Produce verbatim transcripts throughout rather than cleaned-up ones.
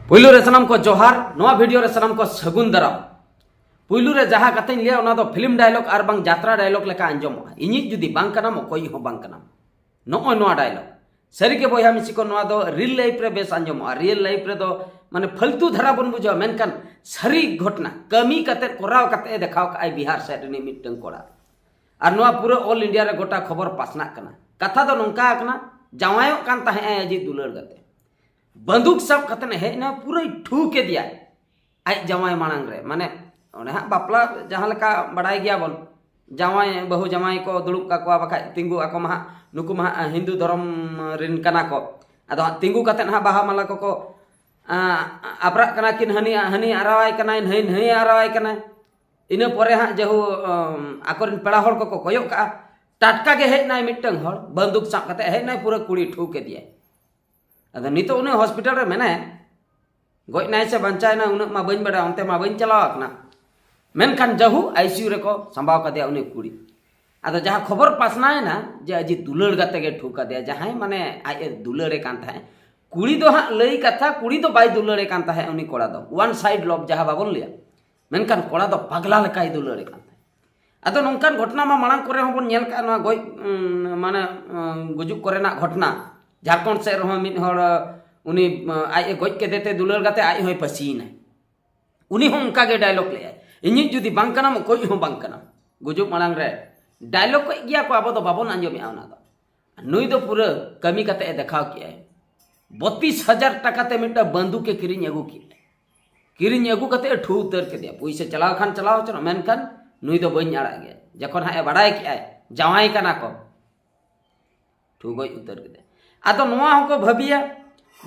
ᱯᱩᱭᱞᱩ ᱨᱮ ᱥᱟᱱᱟᱢ ᱠᱚ ᱡᱚᱦᱟᱨ, ᱱᱚᱣᱟ ᱵᱷᱤᱰᱤᱭᱳ ᱨᱮ ᱥᱟᱱᱟᱢ ᱠᱚ ᱥᱟᱹᱜᱩᱱ ᱫᱟᱨᱟᱢ᱾ ᱯᱩᱭᱞᱩ ᱨᱮ ᱡᱟᱦᱟᱸ ᱠᱟᱛᱷᱟᱧ ᱞᱟᱹᱭᱟ, ᱚᱱᱟ ᱫᱚ ᱯᱷᱤᱞᱢ ᱰᱟᱭᱞᱚᱜ ᱟᱨ ᱵᱟᱝ ᱡᱟᱛᱨᱟ ᱰᱟᱭᱞᱚᱜ ᱞᱮᱠᱟ ᱟᱸᱡᱚᱢᱚᱜᱼᱟ᱾ ᱤᱧᱤᱡ ᱡᱩᱫᱤ ᱵᱟᱝ ᱠᱟᱱᱟᱢ, ᱚᱠᱚᱭᱤᱡ ᱦᱚᱸ ᱵᱟᱝ ᱠᱟᱱᱟᱢ, ᱱᱚᱜᱼᱚᱭ ᱱᱚᱣᱟ ᱰᱟᱭᱞᱚᱜ᱾ ᱥᱟᱹᱨᱤ ᱜᱮ ᱵᱚᱭᱦᱟ ᱢᱤᱥᱤ ᱠᱚ, ᱱᱚᱣᱟ ᱫᱚ ᱨᱤᱭᱮᱞ ᱞᱟᱭᱤᱯᱷ ᱨᱮ ᱵᱮᱥ ᱟᱸᱡᱚᱢᱚᱜᱼᱟ᱾ ᱨᱤᱭᱮᱞ ᱞᱟᱭᱤᱯᱷ ᱨᱮᱫᱚ ᱢᱟᱱᱮ ᱯᱷᱟᱞᱛᱩ ᱫᱷᱟᱨᱟ ᱵᱚᱱ ᱵᱩᱡᱷᱟᱹᱣᱟ, ᱢᱮᱱᱠᱷᱟᱱ ᱥᱟᱹᱨᱤ ᱜᱷᱚᱴᱱᱟ, ᱠᱟᱹᱢᱤ ᱠᱟᱛᱮ ᱠᱚᱨᱟᱣ ᱠᱟᱛᱮ ᱫᱮᱠᱷᱟᱣ ᱠᱟᱜᱼᱟᱭ ᱵᱤᱦᱟᱨ ᱥᱮᱫ ᱨᱤᱱᱤᱡ ᱢᱤᱫᱴᱟᱝ ᱠᱚᱲᱟ᱾ ᱟᱨ ᱱᱚᱣᱟ ᱯᱩᱨᱟᱹ ᱚᱞ ᱤᱱᱰᱤᱭᱟ ᱨᱮ ᱜᱚᱴᱟ ᱠᱷᱚᱵᱚᱨ ᱯᱟᱥᱱᱟᱜ ᱠᱟᱱᱟ᱾ ᱠᱟᱛᱷᱟ ᱫᱚ ᱱᱚᱝᱠᱟ ᱠᱟᱱᱟ, ᱡᱟᱶᱟᱭᱚᱜ ᱠᱟᱱ ᱛᱟᱦᱮᱸᱜ ᱟᱭ ᱟᱡᱤᱡ ᱫᱩᱞᱟᱹᱲ ᱜᱟᱛᱮ, ᱵᱟᱱᱫᱩᱠ ᱥᱟᱵ ᱠᱟᱛᱮ ᱦᱮᱡ ᱮᱱᱟ, ᱯᱩᱨᱟᱹᱭ ᱴᱷᱩ ᱠᱮᱫᱮᱭᱟᱭ ᱟᱡ ᱡᱟᱶᱟᱭ ᱢᱟᱲᱟᱝ ᱨᱮ᱾ ᱢᱟᱱᱮ ᱚᱱᱮ ᱦᱟᱸᱜ ᱵᱟᱯᱞᱟ ᱡᱟᱦᱟᱸ ᱞᱮᱠᱟ ᱵᱟᱲᱟᱭ ᱜᱮᱭᱟᱵᱚᱱ, ᱡᱟᱶᱟᱭ ᱵᱟᱹᱦᱩ ᱡᱟᱶᱟᱭ ᱠᱚ ᱫᱩᱲᱩᱵ ᱠᱟᱠᱚᱣᱟ, ᱵᱟᱠᱷᱟᱡ ᱛᱤᱸᱜᱩ ᱟᱠᱚ ᱢᱟ ᱦᱟᱸᱜ, ᱱᱩᱠᱩ ᱢᱟ ᱦᱟᱸᱜ ᱦᱤᱱᱫᱩ ᱫᱷᱚᱨᱚᱢ ᱨᱮᱱ ᱠᱟᱱᱟ ᱠᱚ᱾ ᱟᱫᱚ ᱦᱟᱸᱜ ᱛᱤᱸᱜᱩ ᱠᱟᱛᱮ ᱦᱟᱸᱜ ᱵᱟᱦᱟ ᱢᱟᱞᱟ ᱠᱚᱠᱚ ᱟᱸ, ᱟᱯᱨᱟᱜ ᱠᱟᱱᱟ ᱠᱤᱱ, ᱦᱟᱹᱱᱤ ᱦᱟᱹᱱᱤ ᱟᱨᱟᱣᱟᱭ ᱠᱟᱱᱟᱭ, ᱱᱟᱹᱭ ᱱᱟᱹᱭ ᱟᱨᱟᱣᱟᱭ ᱠᱟᱱᱟᱭ᱾ ᱤᱱᱟᱹ ᱯᱚᱨᱮ ᱦᱟᱸᱜ ᱡᱟᱹᱦᱩ ᱟᱸ, ᱟᱠᱚᱨᱮᱱ ᱯᱮᱲᱟ ᱦᱚᱲ ᱠᱚᱠᱚ ᱠᱚᱭᱚᱜ ᱠᱟᱜᱼᱟ, ᱴᱟᱴᱠᱟ ᱜᱮ ᱦᱮᱡ ᱱᱟᱭ ᱢᱤᱫᱴᱟᱝ ᱦᱚᱲ, ᱵᱟᱱᱫᱩᱠ ᱥᱟᱵ ᱠᱟᱛᱮ ᱦᱮᱡ ᱱᱟᱭ, ᱯᱩᱨᱟᱹ ᱠᱩᱲᱤ ᱴᱷᱩ ᱠᱮᱫᱮᱭᱟᱭ᱾ ᱟᱫᱚ ᱱᱤᱛᱚᱜ ᱩᱱᱤ ᱦᱚᱥᱯᱤᱴᱟᱞ ᱨᱮ ᱢᱮᱱᱟᱭᱟ, ᱜᱚᱡ ᱱᱟᱭ ᱥᱮ ᱵᱟᱧᱪᱟᱣ ᱮᱱᱟ ᱩᱱᱟᱹᱜ ᱢᱟ ᱵᱟᱹᱧ ᱵᱟᱲᱟᱭᱟ, ᱚᱱᱛᱮ ᱢᱟ ᱵᱟᱹᱧ ᱪᱟᱞᱟᱣ ᱟᱠᱟᱱᱟ᱾ ᱢᱮᱱᱠᱷᱟᱱ ᱡᱟᱹᱦᱩ ᱟᱭᱥᱤᱭᱩ ᱨᱮᱠᱚ ᱥᱟᱢᱵᱟᱣ ᱠᱟᱫᱮᱭᱟ ᱩᱱᱤ ᱠᱩᱲᱤ᱾ ᱟᱫᱚ ᱡᱟᱦᱟᱸ ᱠᱷᱚᱵᱚᱨ ᱯᱟᱥᱱᱟᱣ ᱮᱱᱟ ᱡᱮ ᱟᱡᱤᱡ ᱫᱩᱞᱟᱹᱲ ᱜᱟᱛᱮ ᱜᱮ ᱴᱷᱩ ᱠᱟᱫᱮᱭᱟ, ᱡᱟᱦᱟᱸᱭ ᱢᱟᱱᱮ ᱟᱡ ᱮ ᱫᱩᱞᱟᱹᱲᱮ ᱠᱟᱱ ᱛᱟᱦᱮᱸᱫ, ᱠᱩᱲᱤ ᱫᱚ ᱦᱟᱸᱜ ᱞᱟᱹᱭ ᱠᱟᱛᱷᱟ, ᱠᱩᱲᱤ ᱫᱚ ᱵᱟᱭ ᱫᱩᱞᱟᱹᱲᱮ ᱠᱟᱱ ᱛᱟᱦᱮᱸᱫ ᱩᱱᱤ ᱠᱚᱲᱟ ᱫᱚ, ᱚᱣᱟᱱ ᱥᱟᱭᱤᱰ ᱞᱚᱵᱷ ᱡᱟᱦᱟᱸ ᱵᱟᱵᱚᱱ ᱞᱟᱹᱭᱟ, ᱢᱮᱱᱠᱷᱟᱱ ᱠᱚᱲᱟ ᱫᱚ ᱯᱟᱜᱽᱞᱟ ᱞᱮᱠᱟᱭ ᱫᱩᱞᱟᱹᱲᱮ ᱠᱟᱱ ᱛᱟᱦᱮᱸᱫ᱾ ᱟᱫᱚ ᱱᱚᱝᱠᱟᱱ ᱜᱷᱚᱴᱱᱟ ᱢᱟ ᱢᱟᱲᱟᱝ ᱠᱚᱨᱮ ᱦᱚᱸᱵᱚᱱ ᱧᱮᱞ ᱠᱟᱜᱼᱟ, ᱱᱚᱣᱟ ᱜᱚᱡ ᱩᱸ, ᱢᱟᱱᱮ ᱩᱸ, ᱜᱩᱡᱩᱜ ᱠᱚᱨᱮᱱᱟᱜ ᱜᱷᱚᱴᱱᱟ᱾ ᱡᱷᱟᱲᱠᱷᱚᱸᱰ ᱥᱮᱫ ᱨᱮᱦᱚᱸ ᱢᱤᱫ ᱦᱚᱲ ᱩᱱᱤ ᱩᱸ, ᱟᱡ ᱮ ᱜᱚᱡ ᱠᱮᱫᱮ ᱛᱮ ᱫᱩᱞᱟᱹᱲ ᱠᱟᱛᱮ ᱟᱡ ᱦᱚᱸᱭ ᱯᱟᱹᱥᱤᱭᱮᱱᱟᱭ᱾ ᱩᱱᱤ ᱦᱚᱸ ᱚᱱᱠᱟ ᱜᱮ ᱰᱟᱭᱞᱚᱜ ᱞᱮᱜᱼᱟᱭ, "ᱤᱧᱤᱡ ᱡᱩᱫᱤ ᱵᱟᱝ ᱠᱟᱱᱟᱢ, ᱚᱠᱚᱭᱤᱡ ᱦᱚᱸ ᱵᱟᱝ ᱠᱟᱱᱟᱢ᱾" ᱜᱩᱡᱩᱜ ᱢᱟᱲᱟᱝ ᱨᱮ ᱰᱟᱭᱞᱚᱜ ᱠᱚ ᱜᱮᱭᱟ ᱠᱚ, ᱟᱵᱚ ᱫᱚ ᱵᱟᱵᱚᱱ ᱟᱸᱡᱚᱢᱮᱜᱼᱟ ᱚᱱᱟ ᱫᱚ᱾ ᱱᱩᱭ ᱫᱚ ᱯᱩᱨᱟᱹ ᱠᱟᱹᱢᱤ ᱠᱟᱛᱮ ᱮ ᱫᱮᱠᱷᱟᱣ ᱠᱮᱜᱼᱟᱭ᱾ ᱵᱚᱛᱤᱥ ᱦᱟᱡᱟᱨ ᱴᱟᱠᱟ ᱛᱮ ᱢᱤᱫᱴᱟᱝ ᱵᱟᱱᱫᱩᱠ ᱮ ᱠᱤᱨᱤᱧ ᱟᱹᱜᱩ ᱠᱮᱜᱼᱟᱭ᱾ ᱠᱤᱨᱤᱧ ᱟᱹᱜᱩ ᱠᱟᱛᱮ ᱮ ᱴᱷᱩ ᱩᱛᱟᱹᱨ ᱠᱮᱫᱮᱭᱟ᱾ ᱯᱩᱭᱥᱟᱹ ᱪᱟᱞᱟᱣ ᱠᱷᱟᱱ ᱪᱟᱞᱟᱣ ᱦᱚᱪᱚᱱᱚᱜ, ᱢᱮᱱᱠᱷᱟᱱ ᱱᱩᱭ ᱫᱚ ᱵᱟᱹᱧ ᱟᱲᱟᱜ ᱜᱮᱭᱟ᱾ ᱡᱚᱠᱷᱚᱱ ᱦᱟᱸᱜ ᱮ ᱵᱟᱲᱟᱭ ᱠᱮᱜᱼᱟᱭ ᱡᱟᱶᱟᱭ ᱠᱟᱱᱟ ᱠᱚ, ᱴᱷᱩ ᱜᱚᱡ ᱩᱛᱟᱹᱨ ᱠᱮᱫᱮᱭᱟ᱾ ᱟᱫᱚ ᱱᱚᱣᱟ ᱦᱚᱸᱠᱚ ᱵᱷᱟᱹᱵᱤᱭᱟ,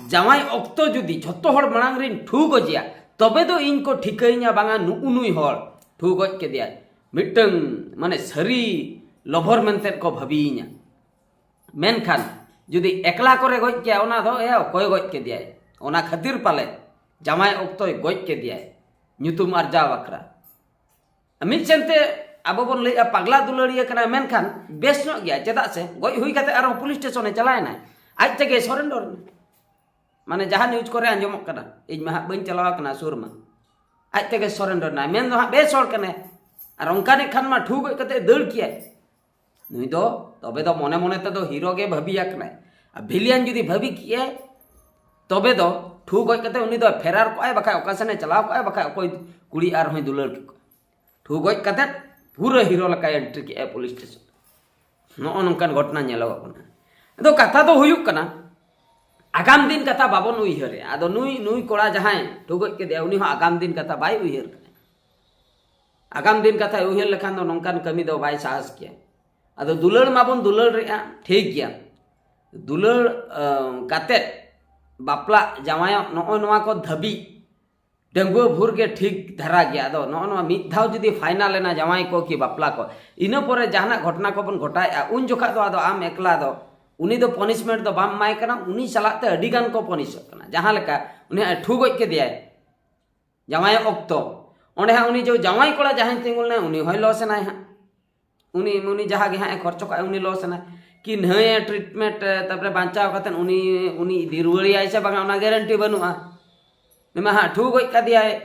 ᱡᱟᱶᱟᱭ ᱚᱠᱛᱚ ᱡᱩᱫᱤ ᱡᱷᱚᱛᱚ ᱦᱚᱲ ᱢᱟᱲᱟᱝ ᱨᱤᱧ ᱴᱷᱩ ᱜᱚᱡᱮᱭᱟ, ᱛᱚᱵᱮ ᱫᱚ ᱤᱧ ᱠᱚ ᱴᱷᱤᱠᱟᱹᱭᱤᱧᱟ, ᱵᱟᱝᱟ ᱱᱩᱜᱼᱩ ᱱᱩᱭ ᱦᱚᱲ ᱴᱷᱩ ᱜᱚᱡ ᱠᱮᱫᱮᱭᱟᱭ, ᱢᱤᱫᱴᱟᱝ ᱢᱟᱱᱮ ᱥᱟᱹᱨᱤ ᱞᱚᱵᱷᱚᱨ ᱢᱮᱱᱛᱮ ᱠᱚ ᱵᱷᱟᱹᱵᱤᱭᱤᱧᱟ᱾ ᱢᱮᱱᱠᱷᱟᱱ ᱡᱩᱫᱤ ᱮᱠᱞᱟ ᱠᱚᱨᱮ ᱜᱚᱡ ᱠᱮᱭᱟ, ᱚᱱᱟ ᱫᱚ ᱮ ᱚᱠᱚᱭ ᱜᱚᱡ ᱠᱮᱫᱮᱭᱟᱭ, ᱚᱱᱟ ᱠᱷᱟᱹᱛᱤᱨ ᱯᱟᱞᱮ ᱡᱟᱶᱟᱭ ᱚᱠᱛᱚᱭ ᱜᱚᱡ ᱠᱮᱫᱮᱭᱟᱭ, ᱧᱩᱛᱩᱢ ᱟᱨᱡᱟᱣ ᱵᱟᱠᱷᱨᱟ᱾ ᱢᱤᱫ ᱥᱮᱱᱛᱮ ᱟᱵᱚ ᱵᱚᱱ ᱞᱟᱹᱭᱮᱜᱼᱟ ᱯᱟᱜᱽᱞᱟ ᱫᱩᱞᱟᱹᱲᱤᱭᱟᱹ ᱠᱟᱱᱟᱭ, ᱢᱮᱱᱠᱷᱟᱱ ᱵᱮᱥ ᱧᱚᱜ ᱜᱮᱭᱟᱭ᱾ ᱪᱮᱫᱟᱜ ᱥᱮ ᱜᱚᱡ ᱦᱩᱭ ᱠᱟᱛᱮ ᱟᱨᱦᱚᱸ ᱯᱩᱞᱤᱥ ᱥᱴᱮᱥᱚᱱᱮ ᱪᱟᱞᱟᱣᱮᱱᱟᱭ, ᱟᱡ ᱛᱮᱜᱮ ᱥᱚᱨᱮᱱᱰᱚᱨ ᱮᱱᱟ᱾ ᱢᱟᱱᱮ ᱡᱟᱦᱟᱸ ᱱᱤᱭᱩᱡᱽ ᱠᱚᱨᱮ ᱟᱸᱡᱚᱢᱚᱜ ᱠᱟᱱᱟ, ᱤᱧ ᱢᱟ ᱦᱟᱸᱜ ᱵᱟᱹᱧ ᱪᱟᱞᱟᱣ ᱟᱠᱟᱱᱟ ᱥᱩᱨ ᱢᱟ, ᱟᱡ ᱛᱮᱜᱮ ᱥᱚᱨᱮᱱᱰᱟᱨ ᱮᱱᱟᱭ, ᱢᱮᱱ ᱫᱚ ᱦᱟᱸᱜ ᱵᱮᱥ ᱦᱚᱲ ᱠᱟᱱᱟᱭ᱾ ᱟᱨ ᱚᱱᱠᱟᱱᱤᱡ ᱠᱷᱟᱱ ᱢᱟ ᱴᱷᱩ ᱜᱚᱡ ᱠᱟᱛᱮ ᱫᱟᱹᱲ ᱠᱮᱭᱟᱭ᱾ ᱱᱩᱭ ᱫᱚ ᱛᱚᱵᱮ ᱫᱚ ᱢᱚᱱᱮ ᱢᱚᱱᱮ ᱛᱮᱫᱚ ᱦᱤᱨᱳ ᱜᱮ ᱵᱷᱟᱹᱵᱤᱭᱟ ᱠᱟᱱᱟᱭ᱾ ᱟᱨ ᱵᱷᱤᱞᱤᱭᱟᱱ ᱡᱩᱫᱤ ᱵᱷᱟᱹᱵᱤ ᱠᱮᱜᱼᱟᱭ, ᱛᱚᱵᱮ ᱫᱚ ᱴᱷᱩ ᱜᱚᱡ ᱠᱟᱛᱮ ᱩᱱᱤ ᱫᱚ ᱯᱷᱮᱨᱟᱨ ᱠᱚᱜᱼᱟᱭ, ᱵᱟᱠᱷᱟᱡ ᱚᱠᱟ ᱥᱮᱱᱮ ᱪᱟᱞᱟᱣ ᱠᱚᱜᱼᱟᱭ, ᱵᱟᱠᱷᱟᱡ ᱚᱠᱚᱭ ᱠᱩᱲᱤ ᱟᱨᱦᱚᱸᱭ ᱫᱩᱞᱟᱹᱲ ᱠᱮ ᱠᱚᱣᱟ᱾ ᱴᱷᱩ ᱜᱚᱡ ᱠᱟᱛᱮ ᱯᱩᱨᱟᱹ ᱦᱤᱨᱳ ᱞᱮᱠᱟᱭ ᱮᱱᱴᱨᱤ ᱠᱮᱜᱼᱟᱭ ᱯᱩᱞᱤᱥ ᱥᱴᱮᱥᱚᱱ᱾ ᱱᱚᱜᱼᱚ ᱱᱚᱝᱠᱟᱱ ᱜᱷᱚᱴᱚᱱᱟ ᱧᱮᱞᱚᱜᱚᱜ ᱠᱟᱱᱟ᱾ ᱟᱫᱚ ᱠᱟᱛᱷᱟ ᱫᱚ ᱦᱩᱭᱩᱜ ᱠᱟᱱᱟ, ᱟᱜᱟᱢ ᱫᱤᱱ ᱠᱟᱛᱷᱟ ᱵᱟᱵᱚᱱ ᱩᱭᱦᱟᱹᱨᱮᱜᱼᱟ᱾ ᱟᱫᱚ ᱱᱩᱭ, ᱱᱩᱭ ᱠᱚᱲᱟ ᱡᱟᱦᱟᱸᱭ ᱴᱷᱩ ᱜᱚᱡ ᱠᱮᱫᱮᱭᱟ, ᱩᱱᱤ ᱦᱚᱸ ᱟᱜᱟᱢ ᱫᱤᱱ ᱠᱟᱛᱷᱟ ᱵᱟᱭ ᱩᱭᱦᱟᱹᱨ ᱠᱟᱱᱟ᱾ ᱟᱜᱟᱢ ᱫᱤᱱ ᱠᱟᱛᱷᱟᱭ ᱩᱭᱦᱟᱹᱨ ᱞᱮᱠᱷᱟᱱ ᱫᱚ ᱱᱚᱝᱠᱟᱱ ᱠᱟᱹᱢᱤ ᱫᱚ ᱵᱟᱭ ᱥᱟᱦᱟᱥ ᱠᱮᱭᱟ᱾ ᱟᱫᱚ ᱫᱩᱞᱟᱹᱲ ᱢᱟᱵᱚᱱ ᱫᱩᱞᱟᱹᱲ ᱨᱮᱜᱼᱟ, ᱴᱷᱤᱠ ᱜᱮᱭᱟ᱾ ᱫᱩᱞᱟᱹᱲ, ᱟᱸ, ᱠᱟᱛᱮᱫ ᱵᱟᱯᱞᱟ ᱡᱟᱶᱟᱭᱚᱜ, ᱱᱚᱜᱼᱚᱭ ᱱᱚᱣᱟ ᱠᱚ ᱫᱷᱟᱹᱵᱤᱡ ᱰᱟᱺᱜᱩᱣᱟᱹ ᱵᱷᱳᱨ ᱜᱮ ᱴᱷᱤᱠ ᱫᱷᱟᱨᱟ ᱜᱮᱭᱟ᱾ ᱟᱫᱚ ᱱᱚᱜᱼᱚ ᱱᱚᱣᱟ ᱢᱤᱫ ᱫᱷᱟᱣ ᱡᱩᱫᱤ ᱯᱷᱟᱭᱱᱟᱞ ᱮᱱᱟ ᱡᱟᱶᱟᱭ ᱠᱚ ᱠᱤ ᱵᱟᱯᱞᱟ ᱠᱚ, ᱤᱱᱟᱹ ᱯᱚᱨᱮ ᱡᱟᱦᱟᱱᱟᱜ ᱜᱷᱚᱴᱚᱱᱟ ᱠᱚᱵᱚᱱ ᱜᱷᱚᱴᱟᱣᱮᱫᱼᱟ, ᱩᱱ ᱡᱚᱠᱷᱟᱜ ᱫᱚ ᱟᱫᱚ ᱟᱢ ᱮᱠᱞᱟ ᱫᱚ ᱩᱱᱤ ᱫᱚ ᱯᱚᱱᱤᱥᱢᱮᱱᱴ ᱫᱚ ᱵᱟᱢ ᱮᱢᱟᱭ ᱠᱟᱱᱟ, ᱩᱱᱤ ᱥᱟᱞᱟᱜ ᱛᱮ ᱟᱹᱰᱤ ᱜᱟᱱ ᱠᱚ ᱯᱚᱱᱤᱥᱚᱜ ᱠᱟᱱᱟ᱾ ᱡᱟᱦᱟᱸ ᱞᱮᱠᱟ ᱩᱱᱤ ᱦᱟᱸᱜ ᱴᱷᱩ ᱜᱚᱡ ᱠᱮᱫᱮᱭᱟᱭ ᱡᱟᱶᱟᱭ ᱚᱠᱛᱚ, ᱚᱸᱰᱮ ᱦᱟᱸᱜ ᱩᱱᱤ ᱡᱚ ᱡᱟᱶᱟᱭ ᱠᱚᱲᱟ ᱡᱟᱦᱟᱸᱭ ᱛᱤᱸᱜᱩ ᱞᱮᱱᱟᱭ, ᱩᱱᱤ ᱦᱚᱸᱭ ᱞᱚᱥ ᱮᱱᱟᱭ ᱦᱟᱸᱜ᱾ ᱩᱱᱤ, ᱩᱱᱤ ᱡᱟᱦᱟᱸ ᱜᱮ ᱦᱟᱸᱜ ᱮ ᱠᱷᱚᱨᱪᱚ ᱠᱟᱜᱼᱟ, ᱩᱱᱤ ᱞᱚᱥ ᱮᱱᱟᱭ᱾ ᱠᱤ ᱱᱟᱹᱭ ᱴᱨᱤᱴᱢᱮᱱᱴ, ᱛᱟᱨᱯᱚᱨᱮ ᱵᱟᱧᱪᱟᱣ ᱠᱟᱛᱮᱫ ᱩᱱᱤ, ᱩᱱᱤ ᱤᱫᱤ ᱨᱩᱣᱟᱹᱲᱮᱭᱟᱭ ᱥᱮ ᱵᱟᱝᱟ, ᱚᱱᱟ ᱜᱮᱨᱮᱱᱴᱤ ᱵᱟᱹᱱᱩᱜᱼᱟ᱾ ᱩᱱᱤ ᱢᱟ ᱦᱟᱸᱜ ᱴᱷᱩ ᱜᱚᱡ ᱠᱟᱫᱮᱭᱟᱭ,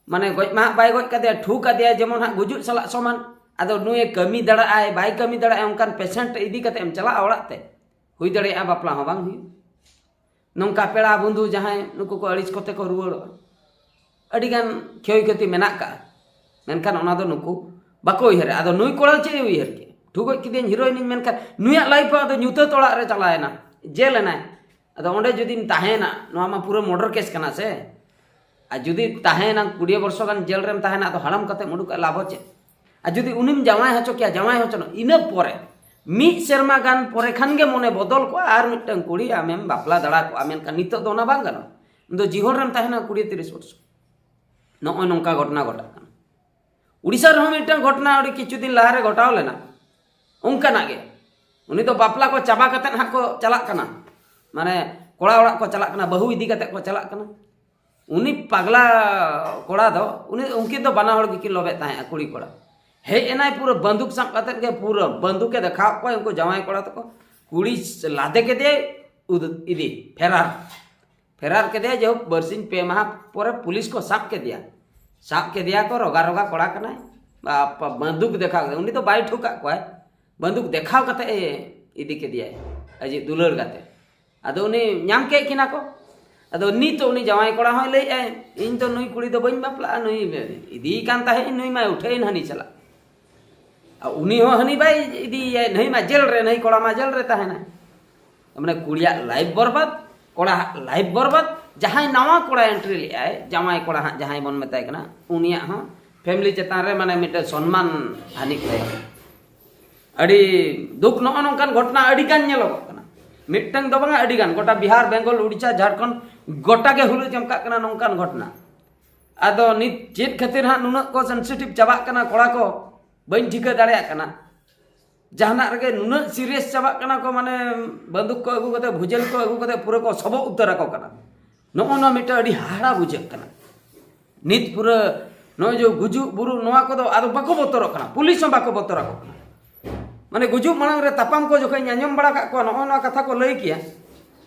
ᱢᱟᱱᱮ ᱜᱚᱡ ᱢᱟ ᱦᱟᱸᱜ ᱵᱟᱭ ᱜᱚᱡ ᱠᱟᱫᱮᱭᱟ, ᱴᱷᱩ ᱠᱟᱫᱮᱭᱟᱭ, ᱡᱮᱢᱚᱱ ᱦᱟᱸᱜ ᱜᱩᱡᱩᱜ ᱥᱟᱞᱟᱜ ᱥᱚᱢᱟᱱ᱾ ᱟᱫᱚ ᱱᱩᱭᱮ ᱠᱟᱹᱢᱤ ᱫᱟᱲᱮᱭᱟᱜᱼᱟᱭ ᱵᱟᱭ ᱠᱟᱹᱢᱤ ᱫᱟᱲᱮᱭᱟᱜᱼᱟᱭ, ᱚᱱᱠᱟᱱ ᱯᱮᱥᱮᱱᱴ ᱤᱫᱤ ᱠᱟᱛᱮᱫ ᱮᱢ ᱪᱟᱞᱟᱜᱼᱟ ᱚᱲᱟᱜ ᱛᱮ, ᱦᱩᱭ ᱫᱟᱲᱮᱭᱟᱜᱼᱟ ᱵᱟᱯᱞᱟ ᱦᱚᱸ ᱵᱟᱝ ᱦᱩᱭᱩᱜ᱾ ᱱᱚᱝᱠᱟ ᱯᱮᱲᱟ ᱵᱚᱱᱫᱷᱩ ᱡᱟᱦᱟᱸᱭ ᱱᱩᱠᱩ ᱠᱚ ᱟᱹᱲᱤᱥ ᱠᱚᱛᱮ ᱠᱚ ᱨᱩᱣᱟᱹᱲᱚᱜᱼᱟ, ᱟᱹᱰᱤᱜᱟᱱ ᱠᱷᱚᱭ ᱠᱷᱚᱛᱤ ᱢᱮᱱᱟᱜ ᱠᱟᱜᱼᱟ᱾ ᱢᱮᱱᱠᱷᱟᱱ ᱚᱱᱟ ᱫᱚ ᱱᱩᱠᱩ ᱵᱟᱠᱚ ᱩᱭᱦᱟᱹᱨᱟ᱾ ᱟᱫᱚ ᱱᱩᱭ ᱠᱚᱲᱟ ᱪᱮᱫ ᱮ ᱩᱭᱦᱟᱹᱨ ᱠᱮᱫ? ᱴᱷᱩ ᱜᱚᱡ ᱠᱮᱫᱮᱭᱟᱹᱧ ᱦᱤᱨᱳᱭᱤᱱᱤᱧ, ᱢᱮᱱᱠᱷᱟᱱ ᱱᱩᱭᱟᱜ ᱞᱟᱭᱤᱯᱷ ᱦᱚᱸ ᱟᱫᱚ ᱧᱩᱛᱟᱹᱛ ᱚᱲᱟᱜ ᱨᱮ ᱪᱟᱞᱟᱣ ᱮᱱᱟ, ᱡᱮᱞ ᱮᱱᱟᱭ᱾ ᱟᱫᱚ ᱚᱸᱰᱮ ᱡᱩᱫᱤᱢ ᱛᱟᱦᱮᱸᱭᱮᱱᱟ, ᱱᱚᱣᱟ ᱢᱟ ᱯᱩᱨᱟᱹ ᱢᱚᱨᱰᱟᱨ ᱠᱮᱥ ᱠᱟᱱᱟ ᱥᱮ᱾ ᱟᱨ ᱡᱩᱫᱤ ᱛᱟᱦᱮᱸᱭᱮᱱᱟ, ᱠᱩᱲᱤ ᱵᱚᱨᱥᱚ ᱜᱟᱱ ᱡᱮᱞ ᱨᱮᱢ ᱛᱟᱦᱮᱸᱭᱮᱱᱟ, ᱟᱫᱚ ᱦᱟᱲᱟᱢ ᱠᱟᱛᱮ ᱩᱰᱩᱠ ᱠᱟᱛᱮ ᱞᱟᱵᱷ ᱪᱮᱫ? ᱟᱨ ᱡᱩᱫᱤ ᱩᱱᱤᱢ ᱡᱟᱶᱟᱭ ᱦᱚᱪᱚ ᱠᱮᱭᱟ, ᱡᱟᱶᱟᱭ ᱦᱚᱪᱚ ᱱᱚ, ᱤᱱᱟᱹ ᱯᱚᱨᱮ ᱢᱤᱫ ᱥᱮᱨᱢᱟ ᱜᱟᱱ ᱯᱚᱨᱮ ᱠᱷᱟᱱ ᱜᱮ ᱢᱚᱱᱮ ᱵᱚᱫᱚᱞ ᱠᱚᱜᱼᱟ, ᱟᱨ ᱢᱤᱫᱴᱟᱝ ᱠᱩᱲᱤ ᱟᱢᱮᱢ ᱵᱟᱯᱞᱟ ᱫᱟᱲᱮ ᱠᱚᱜᱼᱟ᱾ ᱢᱮᱱᱠᱷᱟᱱ ᱱᱤᱛᱚᱜ ᱫᱚ ᱚᱱᱟ ᱵᱟᱝ ᱜᱟᱱᱚᱜᱼᱟ᱾ ᱩᱱ ᱫᱚ ᱡᱤᱦᱚᱞ ᱨᱮᱢ ᱛᱟᱦᱮᱱᱟ ᱠᱩᱲᱤ ᱛᱤᱨᱤᱥ ᱵᱚᱨᱥᱚ᱾ ᱱᱚᱜᱼᱚᱭ ᱱᱚᱝᱠᱟ ᱜᱷᱚᱴᱚᱱᱟ ᱜᱷᱚᱴᱟᱜ ᱠᱟᱱᱟ᱾ ᱩᱲᱤᱥᱥᱟ ᱨᱮᱦᱚᱸ ᱢᱤᱫᱴᱟᱝ ᱜᱷᱚᱴᱚᱱᱟ ᱟᱹᱰᱤ ᱠᱤᱪᱷᱩ ᱫᱤᱱ ᱞᱟᱦᱟᱨᱮ ᱜᱷᱚᱴᱟᱣ ᱞᱮᱱᱟ, ᱚᱱᱠᱟᱱᱟᱜ ᱜᱮ᱾ ᱩᱱᱤ ᱫᱚ ᱵᱟᱯᱞᱟ ᱠᱚ ᱪᱟᱵᱟ ᱠᱟᱛᱮᱫ ᱦᱟᱸᱜ ᱠᱚ ᱪᱟᱞᱟᱜ ᱠᱟᱱᱟ, ᱢᱟᱱᱮ ᱠᱚᱲᱟ ᱚᱲᱟᱜ ᱠᱚ ᱪᱟᱞᱟᱜ ᱠᱟᱱᱟ, ᱵᱟᱹᱦᱩ ᱤᱫᱤ ᱠᱟᱛᱮᱫ ᱠᱚ ᱪᱟᱞᱟᱜ ᱠᱟᱱᱟ᱾ ᱩᱱᱤ ᱯᱟᱜᱽᱞᱟ ᱠᱚᱲᱟ ᱫᱚ, ᱩᱱᱤ, ᱩᱱᱠᱤᱱ ᱫᱚ ᱵᱟᱱᱟ ᱦᱚᱲ ᱜᱮᱠᱤᱱ ᱞᱚᱵᱮᱫ ᱛᱟᱦᱮᱸᱜᱼᱟ, ᱠᱩᱲᱤ ᱠᱚᱲᱟ᱾ ᱦᱮᱡ ᱮᱱᱟᱭ ᱯᱩᱨᱟᱹ ᱵᱟᱱᱫᱩᱠ ᱥᱟᱵ ᱠᱟᱛᱮᱫ ᱜᱮ, ᱯᱩᱨᱟᱹ ᱵᱟᱱᱫᱩᱠᱮ ᱫᱮᱠᱷᱟᱣ ᱠᱚᱣᱟ ᱩᱱᱠᱩ ᱡᱟᱶᱟᱭ ᱠᱚᱲᱟ ᱛᱟᱠᱚ᱾ ᱠᱩᱲᱤ ᱞᱟᱫᱮ ᱠᱮᱫᱮᱭᱟᱭ, ᱩᱫ- ᱤᱫᱤ ᱯᱷᱮᱨᱟᱨ ᱯᱷᱮᱨᱟᱨ ᱠᱮᱫᱮᱭᱟ᱾ ᱡᱟᱭᱦᱳᱠ, ᱵᱟᱨᱥᱤᱧ ᱯᱮ ᱢᱟᱦᱟ ᱯᱚᱨᱮ ᱯᱩᱞᱤᱥ ᱠᱚ ᱥᱟᱵ ᱠᱮᱫᱮᱭᱟ᱾ ᱥᱟᱵ ᱠᱮᱫᱮᱭᱟ ᱠᱚ, ᱨᱚᱜᱟ ᱨᱚᱜᱟ ᱠᱚᱲᱟ ᱠᱟᱱᱟᱭ, ᱵᱟ- ᱵᱟ- ᱵᱟᱱᱫᱩᱠ ᱫᱮᱠᱷᱟᱣ ᱠᱟᱛᱮ᱾ ᱩᱱᱤ ᱫᱚ ᱵᱟᱭ ᱴᱷᱩᱠᱟᱜ ᱠᱚᱣᱟᱭ, ᱵᱟᱱᱫᱩᱠ ᱫᱮᱠᱷᱟᱣ ᱠᱟᱛᱮ ᱮ ᱤᱫᱤ ᱠᱮᱫᱮᱭᱟᱭ ᱟᱡᱤᱡ ᱫᱩᱞᱟᱹᱲ ᱜᱟᱛᱮ᱾ ᱟᱫᱚ ᱩᱱᱤ ᱧᱟᱢ ᱠᱮᱫ ᱠᱤᱱᱟ ᱠᱚ᱾ ᱟᱫᱚ ᱱᱤᱛ ᱩᱱᱤ ᱡᱟᱶᱟᱭ ᱠᱚᱲᱟ ᱦᱚᱸᱭ ᱞᱟᱹᱭᱮᱫᱼᱟᱭ, "ᱤᱧ ᱫᱚ ᱱᱩᱭ ᱠᱩᱲᱤ ᱫᱚ ᱵᱟᱹᱧ ᱵᱟᱯᱞᱟᱜᱼᱟ, ᱱᱩᱭ ᱤᱫᱤᱭᱮ ᱠᱟᱱ ᱛᱟᱦᱮᱸᱫ ᱤᱧ, ᱱᱩᱭ ᱢᱟᱭ ᱩᱴᱷᱟᱹᱭᱮᱱ ᱦᱟᱹᱱᱤ ᱥᱟᱞᱟᱜ᱾ ᱟᱨ ᱩᱱᱤ ᱦᱚᱸ ᱦᱟᱹᱱᱤ ᱵᱟᱭ ᱤᱫᱤᱭᱮᱭᱟ, ᱱᱩᱭ ᱢᱟ ᱡᱮᱞ ᱨᱮ, ᱱᱩᱭ ᱠᱚᱲᱟ ᱢᱟ ᱡᱮᱞ ᱨᱮ ᱛᱟᱦᱮᱱᱟᱭ᱾" ᱢᱟᱱᱮ ᱠᱩᱲᱤᱭᱟᱜ ᱞᱟᱭᱤᱯᱷ ᱵᱚᱨᱵᱟᱫ, ᱠᱚᱲᱟᱣᱟᱜ ᱞᱟᱭᱤᱯᱷ ᱵᱚᱨᱵᱟᱫ᱾ ᱡᱟᱦᱟᱸᱭ ᱱᱟᱣᱟ ᱠᱚᱲᱟ ᱮᱱᱴᱨᱤ ᱞᱮᱫᱼᱟᱭ, ᱡᱟᱶᱟᱭ ᱠᱚᱲᱟ ᱦᱟᱸᱜ ᱡᱟᱦᱟᱸᱭ ᱵᱚᱱ ᱢᱮᱛᱟᱭ ᱠᱟᱱᱟ, ᱩᱱᱤᱭᱟᱜ ᱦᱚᱸ ᱯᱷᱮᱢᱤᱞᱤ ᱪᱮᱛᱟᱱ ᱨᱮ ᱢᱟᱱᱮ ᱢᱤᱫᱴᱮᱱ ᱥᱚᱱᱢᱟᱱ ᱦᱟᱹᱱᱤ ᱠᱚᱭᱟ᱾ ᱟᱹᱰᱤ ᱫᱩᱠ, ᱱᱚᱜᱼᱚ ᱱᱚᱝᱠᱟᱱ ᱜᱷᱚᱴᱚᱱᱟ ᱟᱹᱰᱤ ᱜᱟᱱ ᱧᱮᱞᱚᱜᱚᱜ ᱠᱟᱱᱟ᱾ ᱢᱤᱫᱴᱟᱝ ᱫᱚ ᱵᱟᱝᱟ, ᱟᱹᱰᱤ ᱜᱟᱱ᱾ ᱜᱚᱴᱟ ᱵᱤᱦᱟᱨ, ᱵᱮᱝᱜᱚᱞ, ᱩᱲᱤᱥᱥᱟ, ᱡᱷᱟᱲᱠᱷᱚᱸᱰ ᱜᱚᱴᱟ ᱜᱮ ᱦᱩᱞᱟᱹ ᱪᱟᱢᱠᱟᱜ ᱠᱟᱱᱟ ᱱᱚᱝᱠᱟᱱ ᱜᱷᱚᱴᱚᱱᱟ᱾ ᱟᱫᱚ ᱱᱤᱛ ᱪᱮᱫ ᱠᱷᱟᱹᱛᱤᱨ ᱦᱟᱸᱜ ᱱᱩᱱᱟᱹᱜ ᱠᱚ ᱥᱮᱱᱥᱤᱴᱤᱵᱷ ᱪᱟᱵᱟᱜ ᱠᱟᱱᱟ ᱠᱚᱲᱟ ᱠᱚ, ᱵᱟᱹᱧ ᱴᱷᱤᱠᱟᱹ ᱫᱟᱲᱮᱭᱟᱜ ᱠᱟᱱᱟ᱾ ᱡᱟᱦᱟᱱᱟᱜ ᱨᱮᱜᱮ ᱱᱩᱱᱟᱹᱜ ᱥᱤᱨᱤᱭᱟᱥ ᱪᱟᱵᱟᱜ ᱠᱟᱱᱟ ᱠᱚ, ᱢᱟᱱᱮ ᱵᱟᱱᱫᱩᱠ ᱠᱚ ᱟᱹᱜᱩ ᱠᱟᱛᱮ, ᱵᱷᱩᱡᱟᱹᱞ ᱠᱚ ᱟᱹᱜᱩ ᱠᱟᱛᱮ ᱯᱩᱨᱟᱹ ᱠᱚ ᱥᱚᱵᱚᱜ ᱩᱛᱟᱹᱨ ᱟᱠᱚ ᱠᱟᱱᱟ᱾ ᱱᱚᱜᱼᱚ ᱱᱚᱣᱟ ᱢᱤᱫᱴᱟᱝ ᱟᱹᱰᱤ ᱦᱟᱦᱟᱲᱟ ᱵᱩᱡᱷᱟᱹᱜ ᱠᱟᱱᱟ᱾ ᱱᱤᱛ ᱯᱩᱨᱟᱹ ᱱᱚᱜᱼᱚᱭ ᱡᱮ ᱜᱩᱡᱩᱜ ᱵᱩᱨᱩ, ᱱᱚᱣᱟ ᱠᱚᱫᱚ ᱟᱫᱚ ᱵᱟᱠᱚ ᱵᱚᱛᱚᱨᱚᱜ ᱠᱟᱱᱟ, ᱯᱩᱞᱤᱥ ᱦᱚᱸ ᱵᱟᱠᱚ ᱵᱚᱛᱚᱨ ᱟᱠᱚ ᱠᱟᱱᱟ᱾ ᱢᱟᱱᱮ ᱜᱩᱡᱩᱜ ᱢᱟᱲᱟᱝ ᱨᱮ ᱛᱟᱯᱟᱢ ᱠᱚ ᱡᱚᱠᱷᱚᱱ ᱟᱸᱡᱚᱢ ᱵᱟᱲᱟ ᱠᱟᱜ ᱠᱚᱣᱟ, ᱱᱚᱜᱼᱚ ᱱᱚᱣᱟ ᱠᱟᱛᱷᱟ ᱠᱚ ᱞᱟᱹᱭ ᱠᱮᱭᱟ,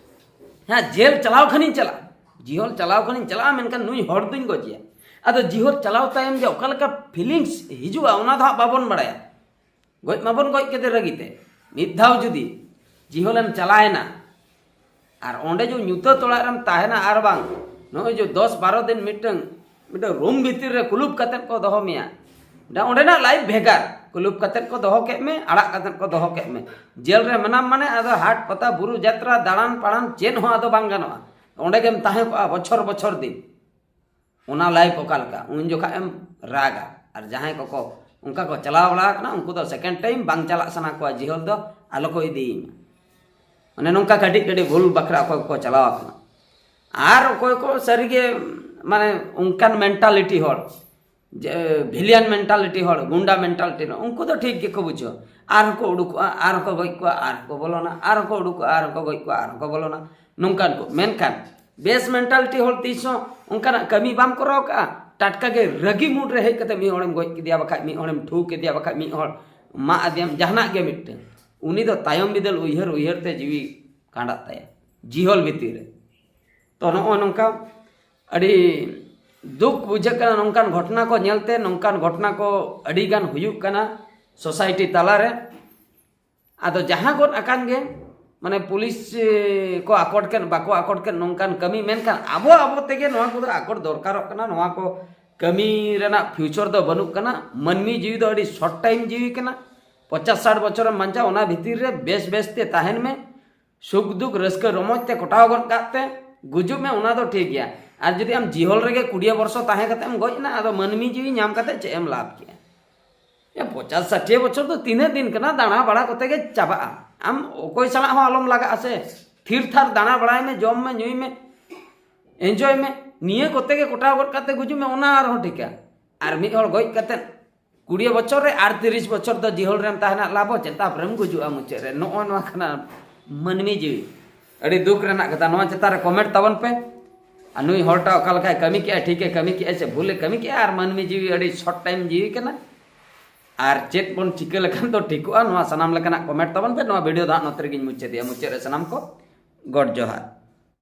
"ᱦᱮᱸ, ᱡᱮᱞ ᱪᱟᱞᱟᱣ ᱠᱷᱟᱱᱤᱧ ᱪᱟᱞᱟᱜᱼᱟ, ᱡᱤᱦᱚᱞ ᱪᱟᱞᱟᱣ ᱠᱷᱟᱱᱤᱧ ᱪᱟᱞᱟᱜᱼᱟ, ᱢᱮᱱᱠᱷᱟᱱ ᱱᱩᱭ ᱦᱚᱲ ᱫᱩᱧ ᱜᱚᱡᱮᱭᱟ᱾" ᱟᱫᱚ ᱡᱤᱦᱚᱞ ᱪᱟᱞᱟᱣ ᱛᱟᱭᱚᱢ ᱡᱮ ᱚᱠᱟ ᱞᱮᱠᱟ ᱯᱷᱤᱞᱤᱝᱥ ᱦᱤᱡᱩᱜᱼᱟ, ᱚᱱᱟ ᱫᱚ ᱦᱟᱸᱜ ᱵᱟᱵᱚᱱ ᱵᱟᱲᱟᱭᱟ᱾ ᱜᱚᱡ ᱢᱟᱵᱚᱱ ᱜᱚᱡ ᱠᱮᱫᱮ ᱨᱟᱹᱜᱤ ᱛᱮ᱾ ᱢᱤᱫ ᱫᱷᱟᱣ ᱡᱩᱫᱤ ᱡᱤᱦᱚᱞᱮᱢ ᱪᱟᱞᱟᱣᱮᱱᱟ, ᱟᱨ ᱚᱸᱰᱮ ᱡᱮ ᱧᱩᱛᱟᱹᱛ ᱚᱲᱟᱜ ᱨᱮᱢ ᱛᱟᱦᱮᱱᱟ, ᱟᱨ ᱵᱟᱝ ᱱᱚᱜᱼᱚᱭ ᱡᱮ ᱫᱚᱥ ᱵᱟᱨᱚ ᱫᱤᱱ ᱢᱤᱫᱴᱟᱝ, ᱢᱤᱫᱴᱟᱝ ᱨᱩᱢ ᱵᱷᱤᱛᱤᱨ ᱨᱮ ᱠᱩᱞᱩᱯ ᱠᱟᱛᱮᱫ ᱠᱚ ᱫᱚᱦᱚ ᱢᱮᱭᱟ, ᱚᱸᱰᱮ-, ᱚᱸᱰᱮᱱᱟᱜ ᱞᱟᱭᱤᱯᱷ ᱵᱷᱮᱜᱟᱨ᱾ ᱠᱩᱞᱩᱯ ᱠᱟᱛᱮᱫ ᱠᱚ ᱫᱚᱦᱚ ᱠᱮᱫ ᱢᱮ, ᱟᱲᱟᱜ ᱠᱟᱛᱮᱫ ᱠᱚ ᱫᱚᱦᱚ ᱠᱮᱫ ᱢᱮ᱾ ᱡᱮᱞ ᱨᱮ ᱢᱮᱱᱟᱢ ᱢᱟᱱᱮ ᱟᱫᱚ ᱦᱟᱴ ᱯᱟᱛᱟ, ᱵᱩᱨᱩ ᱡᱟᱛᱨᱟ, ᱫᱟᱬᱟᱱ ᱯᱟᱲᱟᱱ ᱪᱮᱫ ᱦᱚᱸ ᱟᱫᱚ ᱵᱟᱝ ᱜᱟᱱᱚᱜᱼᱟ᱾ ᱚᱸᱰᱮ ᱜᱮᱢ ᱛᱟᱦᱮᱸ ᱠᱚᱜᱼᱟ ᱵᱚᱪᱷᱚᱨ ᱵᱚᱪᱷᱚᱨ ᱫᱤᱱ᱾ ᱚᱱᱟ ᱞᱟᱭᱤᱯᱷ ᱚᱠᱟ ᱞᱮᱠᱟ, ᱩᱱ ᱡᱚᱠᱷᱟᱜ ᱮᱢ ᱨᱟᱜᱟ᱾ ᱟᱨ ᱡᱟᱦᱟᱸᱭ ᱠᱚᱠᱚ ᱚᱱᱠᱟ ᱠᱚ ᱪᱟᱞᱟᱣ ᱵᱟᱲᱟ ᱟᱠᱟᱱᱟ, ᱩᱱᱠᱩ ᱫᱚ ᱥᱮᱠᱮᱱᱰ ᱴᱟᱭᱤᱢ ᱵᱟᱝ ᱪᱟᱞᱟᱜ ᱥᱟᱱᱟ ᱠᱚᱣᱟ, ᱡᱤᱦᱚᱞ ᱫᱚ ᱟᱞᱚ ᱠᱚ ᱤᱫᱤᱭᱤᱧᱟ᱾ ᱚᱱᱮ ᱱᱚᱝᱠᱟ ᱠᱟᱹᱴᱤᱡ ᱠᱟᱹᱴᱤᱡ ᱵᱷᱩᱞ ᱵᱟᱠᱷᱨᱟ ᱚᱠᱚᱭ ᱠᱚᱠᱚ ᱪᱟᱞᱟᱣ ᱟᱠᱟᱱᱟ᱾ ᱟᱨ ᱚᱠᱚᱭ ᱠᱚ ᱥᱟᱹᱨᱤᱜᱮ ᱢᱟᱱᱮ ᱚᱱᱠᱟᱱ ᱢᱮᱱᱴᱟᱞᱤᱴᱤ ᱦᱚᱲ, ᱡᱮ ᱵᱷᱤᱞᱤᱭᱟᱱ ᱢᱮᱱᱴᱟᱞᱤᱴᱤ ᱦᱚᱲ, ᱜᱩᱱᱰᱟ ᱢᱮᱱᱴᱟᱞᱤᱴᱤ ᱦᱚᱲ, ᱩᱱᱠᱩ ᱫᱚ ᱴᱷᱤᱠ ᱜᱮᱠᱚ ᱵᱩᱡᱷᱟᱹᱣᱟ᱾ ᱟᱨ ᱦᱚᱸᱠᱚ ᱩᱰᱩᱠᱚᱜᱼᱟ, ᱟᱨ ᱦᱚᱸᱠᱚ ᱜᱚᱡ ᱠᱚᱣᱟ, ᱟᱨ ᱦᱚᱸᱠᱚ ᱵᱚᱞᱚᱱᱟ, ᱟᱨ ᱦᱚᱸᱠᱚ ᱜᱚᱡ ᱠᱚᱣᱟ, ᱟᱨ ᱦᱚᱸᱠᱚ ᱵᱚᱞᱚᱱᱟ, ᱱᱚᱝᱠᱟᱱ ᱠᱚ᱾ ᱢᱮᱱᱠᱷᱟᱱ ᱵᱮᱥ ᱢᱮᱱᱴᱟᱞᱤᱴᱤ ᱦᱚᱲ ᱛᱤᱥ ᱦᱚᱸ ᱚᱱᱠᱟᱱᱟᱜ ᱠᱟᱹᱢᱤ ᱵᱟᱢ ᱠᱚᱨᱟᱣ ᱠᱟᱜᱼᱟ, ᱴᱟᱴᱠᱟ ᱜᱮ ᱨᱟᱹᱜᱤ ᱢᱩᱰ ᱨᱮ ᱦᱮᱡ ᱠᱟᱛᱮ ᱢᱤᱫ ᱦᱚᱲᱮᱢ ᱜᱚᱡ ᱠᱮᱫᱮᱭᱟ, ᱵᱟᱠᱷᱟᱡ ᱢᱤᱫ ᱦᱚᱲᱮᱢ ᱴᱷᱩ ᱠᱮᱫᱮᱭᱟ, ᱵᱟᱠᱷᱟᱡ ᱢᱤᱫ ᱦᱚᱲ ᱢᱟᱜ ᱟᱫᱮᱭᱟᱢ, ᱡᱟᱦᱟᱱᱟᱜ ᱜᱮ ᱢᱤᱫᱴᱟᱝ, ᱩᱱᱤ ᱫᱚ ᱛᱟᱭᱚᱢ ᱵᱤᱫᱟᱹᱞ ᱩᱭᱦᱟᱹᱨ ᱩᱭᱦᱟᱹᱨ ᱛᱮ ᱡᱤᱣᱤ ᱠᱷᱟᱸᱰᱟᱜ ᱛᱟᱭᱟ᱾ ᱡᱤᱦᱚᱞ ᱵᱷᱤᱛᱤᱨ ᱨᱮ᱾ ᱛᱚ ᱱᱚᱜᱼᱚᱭ ᱱᱚᱝᱠᱟ ᱟᱹᱰᱤ ᱫᱩᱠ ᱵᱩᱡᱷᱟᱹᱜ ᱠᱟᱱᱟ, ᱱᱚᱝᱠᱟᱱ ᱜᱷᱚᱴᱚᱱᱟ ᱠᱚ ᱧᱮᱞᱛᱮ, ᱱᱚᱝᱠᱟᱱ ᱜᱷᱚᱴᱚᱱᱟ ᱠᱚ ᱟᱹᱰᱤ ᱜᱟᱱ ᱦᱩᱭᱩᱜ ᱠᱟᱱᱟ ᱥᱳᱥᱟᱭᱴᱤ ᱛᱟᱞᱟᱨᱮ᱾ ᱟᱫᱚ ᱡᱟᱦᱟᱸ ᱜᱚᱫ ᱟᱠᱟᱱ ᱜᱮ, ᱢᱟᱱᱮ ᱯᱩᱞᱤᱥ ᱮ, ᱠᱚ ᱟᱠᱚᱴ ᱠᱮᱫ, ᱵᱟᱠᱚ ᱟᱠᱚᱴ ᱠᱮᱫ, ᱱᱚᱝᱠᱟᱱ ᱠᱟᱹᱢᱤ, ᱢᱮᱱᱠᱷᱟᱱ ᱟᱵᱚ ᱟᱵᱚ ᱛᱮᱜᱮ ᱱᱚᱣᱟ ᱠᱚᱫᱚ ᱟᱠᱚᱴ ᱫᱚᱨᱠᱟᱨᱚᱜ ᱠᱟᱱᱟ᱾ ᱱᱚᱣᱟ ᱠᱚ ᱠᱟᱹᱢᱤ ᱨᱮᱱᱟᱜ ᱯᱷᱤᱭᱩᱪᱟᱨ ᱫᱚ ᱵᱟᱹᱱᱩᱜ ᱠᱟᱱᱟ᱾ ᱢᱟᱹᱱᱢᱤ ᱡᱤᱣᱤ ᱫᱚ ᱟᱹᱰᱤ ᱥᱚᱨᱴ ᱴᱟᱭᱤᱢ ᱡᱤᱣᱤ ᱠᱟᱱᱟ᱾ ᱯᱚᱪᱟᱥ ᱥᱟᱴ ᱵᱚᱪᱷᱚᱨᱮᱢ ᱵᱟᱧᱪᱟᱣ, ᱚᱱᱟ ᱵᱷᱤᱛᱤᱨ ᱨᱮ ᱵᱮᱥ ᱵᱮᱥ ᱛᱮ ᱛᱟᱦᱮᱱ ᱢᱮ, ᱥᱩᱠ ᱫᱩᱠ ᱨᱟᱹᱥᱠᱟᱹ ᱨᱚᱢᱚᱡᱽ ᱛᱮ ᱠᱚᱴᱟᱣ ᱜᱚᱫ ᱠᱟᱜ ᱛᱮ ᱜᱩᱡᱩᱜ ᱢᱮ, ᱚᱱᱟ ᱫᱚ ᱴᱷᱤᱠ ᱜᱮᱭᱟ᱾ ᱟᱨ ᱡᱩᱫᱤ ᱟᱢ ᱡᱤᱦᱚᱞ ᱨᱮᱜᱮ ᱠᱩᱲᱤ ᱵᱚᱨᱥᱚ ᱛᱟᱦᱮᱸ ᱠᱟᱛᱮ ᱮᱢ ᱜᱚᱡ ᱮᱱᱟ, ᱟᱫᱚ ᱢᱟᱹᱱᱢᱤ ᱡᱤᱣᱤ ᱧᱟᱢ ᱠᱟᱛᱮ ᱪᱮᱫ ᱮᱢ ᱞᱟᱵᱷ ᱠᱮᱜᱼᱟ? ᱮ, ᱯᱚᱪᱟᱥ ᱥᱟᱴᱷᱤᱭᱟᱹ ᱵᱚᱪᱷᱚᱨ ᱫᱚ ᱛᱤᱱᱟᱹᱜ ᱫᱤᱱ ᱠᱟᱱᱟ, ᱫᱟᱬᱟ ᱵᱟᱲᱟ ᱠᱚᱛᱮ ᱜᱮ ᱪᱟᱵᱟᱜᱼᱟ᱾ ᱟᱢ ᱚᱠᱚᱭ ᱥᱟᱞᱟᱜ ᱦᱚᱸ ᱟᱞᱚᱢ ᱞᱟᱜᱟᱜᱼᱟ ᱥᱮ, ᱛᱷᱤᱨ ᱛᱷᱟᱨ ᱫᱟᱬᱟ ᱵᱟᱲᱟᱭ ᱢᱮ, ᱡᱚᱢ ᱢᱮ, ᱧᱩᱭ ᱢᱮ, ᱮᱱᱡᱚᱭ ᱢᱮ᱾ ᱱᱤᱭᱟᱹ ᱠᱚᱛᱮ ᱜᱮ ᱠᱚᱴᱟᱣ ᱜᱚᱫ ᱠᱟᱛᱮ ᱜᱩᱡᱩᱜ ᱢᱮ, ᱚᱱᱟ ᱟᱨᱦᱚᱸ ᱴᱷᱤᱠᱟ᱾ ᱟᱨ ᱢᱤᱫ ᱦᱚᱲ ᱜᱚᱡ ᱠᱟᱛᱮ ᱠᱩᱲᱤ ᱵᱚᱪᱷᱚᱨ ᱨᱮ ᱟᱨ ᱛᱤᱨᱤᱥ ᱵᱚᱪᱷᱚᱨ ᱫᱚ ᱡᱤᱦᱚᱞ ᱨᱮᱢ ᱛᱟᱦᱮᱱᱟ, ᱞᱟᱵᱷ ᱪᱮᱫ? ᱛᱟᱨᱯᱚᱨᱮᱢ ᱜᱩᱡᱩᱜᱼᱟ ᱢᱩᱪᱟᱹᱫ ᱨᱮ᱾ ᱱᱚᱜᱼᱚ ᱱᱚᱣᱟ ᱠᱟᱱᱟ ᱢᱟᱹᱱᱢᱤ ᱡᱤᱣᱤ᱾ ᱟᱹᱰᱤ ᱫᱩᱠ ᱨᱮᱱᱟᱜ ᱠᱟᱛᱷᱟ᱾ ᱱᱚᱣᱟ ᱪᱮᱛᱟᱱ ᱨᱮ ᱠᱚᱢᱮᱱᱴ ᱛᱟᱵᱚᱱ ᱯᱮ᱾ ᱟᱨ ᱱᱩᱭ ᱦᱚᱲᱴᱟᱜ ᱚᱠᱟ ᱞᱮᱠᱟᱭ ᱠᱟᱹᱢᱤ ᱠᱮᱜᱼᱟ, ᱴᱷᱤᱠᱮ ᱠᱟᱹᱢᱤ ᱠᱮᱜᱼᱟ ᱥᱮ ᱵᱷᱩᱞᱮ ᱠᱟᱹᱢᱤ ᱠᱮᱜᱼᱟ? ᱟᱨ ᱢᱟᱹᱱᱢᱤ ᱡᱤᱣᱤ ᱟᱹᱰᱤ ᱥᱚᱨᱴ ᱴᱟᱭᱤᱢ ᱡᱤᱣᱤ ᱠᱟᱱᱟ᱾ ᱟᱨ ᱪᱮᱫ ᱵᱚᱱ ᱪᱤᱠᱟᱹ ᱞᱮᱠᱷᱟᱱ ᱫᱚ ᱴᱷᱤᱠᱚᱜᱼᱟ, ᱱᱚᱣᱟ ᱥᱟᱱᱟᱢ ᱞᱮᱠᱟᱱᱟᱜ ᱠᱚᱢᱮᱱᱴ ᱛᱟᱵᱚᱱ ᱯᱮ᱾ ᱱᱚᱣᱟ ᱵᱷᱤᱰᱤᱭᱳ ᱫᱚ ᱦᱟᱸᱜ ᱱᱚᱛᱮ ᱨᱮᱜᱮᱧ ᱢᱩᱪᱟᱹᱫᱮᱜᱼᱟ᱾ ᱢᱩᱪᱟᱹᱫ ᱨᱮ ᱥᱟᱱᱟᱢ ᱠᱚ ᱜᱚᱰ ᱡᱚᱦᱟᱨ᱾